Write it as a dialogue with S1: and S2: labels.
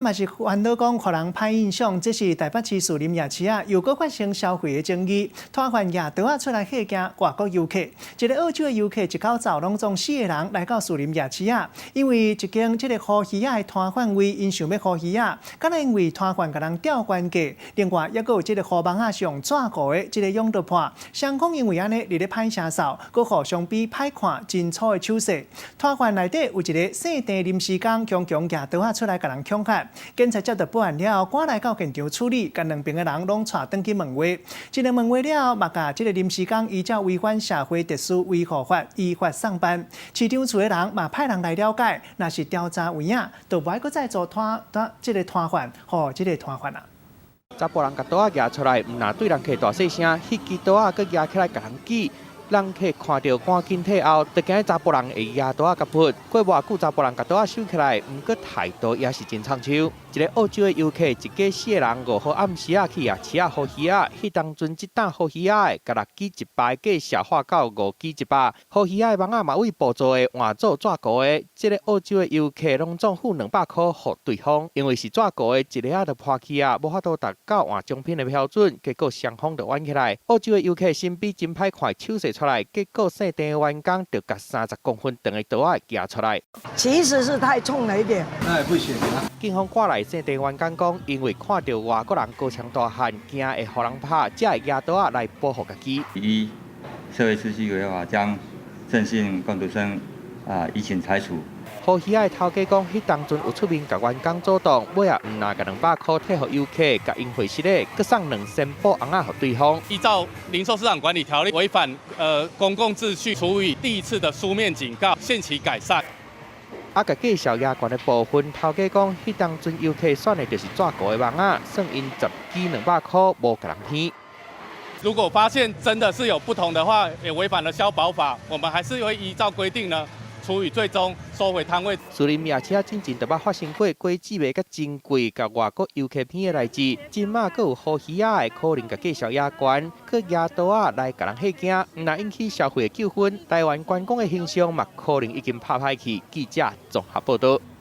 S1: 嘛是煩惱講，予人歹印象，這是台北市士林夜市仔，又閣發生消費的爭議，攤販舉刀仔出來嚇驚外國遊客。一个澳洲的遊客一口罩攏總四個人來到士林夜市仔，因為一間這个烌魚仔的攤販位，𪜶想欲烌魚仔，敢若因為攤販共人吊懸價，另外猶閣有這个箍網仔上紙糊的這个養樂盤，雙方因為按呢佇咧歹聲臊，閣互相比歹看真粗的手勢。攤販內底有一个姓鄭臨時工，強強舉刀仔出來共人恐嚇。警察接到報案了後，趕來到現場處理，共兩邊的人攏帶轉去問話。這个問話了後，嘛共這个臨時工依照違反社會秩序維護法依法送辦。市長處的人嘛派人來了解，若是調查有影，就無愛閣再做攤攤這个攤販，予這个攤販啊。
S2: 查埔人共刀仔舉出來，毋但對人客大細聲，彼支刀仔閣舉起來共人指。人客看著趕緊退後，就驚查埔人會舉刀仔共撲。過無偌久，查埔人共刀仔收起來，毋過態度也是真衝手。一个澳洲的遊客一家四个人5號暗時仔去夜市仔烌魚仔，彼當陣這檔烌魚仔的共6支一百價數化到5支一百，烌魚仔的網仔嘛為布做的換做紙糊的。這个澳洲的遊客攏總付200箍予對方，因為是紙糊的，一下仔就破去啊，無法度達到換獎品的標準，結果雙方就冤起來。澳洲的遊客先比真歹看的手勢出來，結果姓鄭的員工就共30公分長的刀仔舉出來。
S3: 其實是太衝了一點，
S4: 那也不行啊。
S2: 警方趕來姓鄭員工講，因為看著外國人高槍大漢，驚會予人拍，才會舉刀仔來保護家己。
S5: 依社會秩序維護法，將鄭姓工讀生啊移請裁處。
S2: 烌魚仔的頭家講，彼當陣有出面共員工阻擋，尾仔毋但共200箍退予遊客，共𪜶匯失的，閣送2000布紅仔予對方。
S6: 依照零售市場管理條例，違反公共秩序，處以第一次的書面警告，限期改善。
S2: 啊，共價數懸的部分，頭家講，彼當陣遊客選的就是紙糊的網仔，算𪜶10支200箍，無共人偏。
S6: 如果發現真的是有不同的話，也違反了消保法，我們還是會依照規定呢，處以最終收回攤位。
S2: 士林夜市之前就捌發生過果子賣甲真貴，共外國遊客騙的代誌。這馬閣有烌魚仔的可能共價數懸，閣舉刀仔來共人嚇驚，毋但引起消費的糾紛，台灣觀光的形象嘛可能已經拍歹去。記者綜合報導。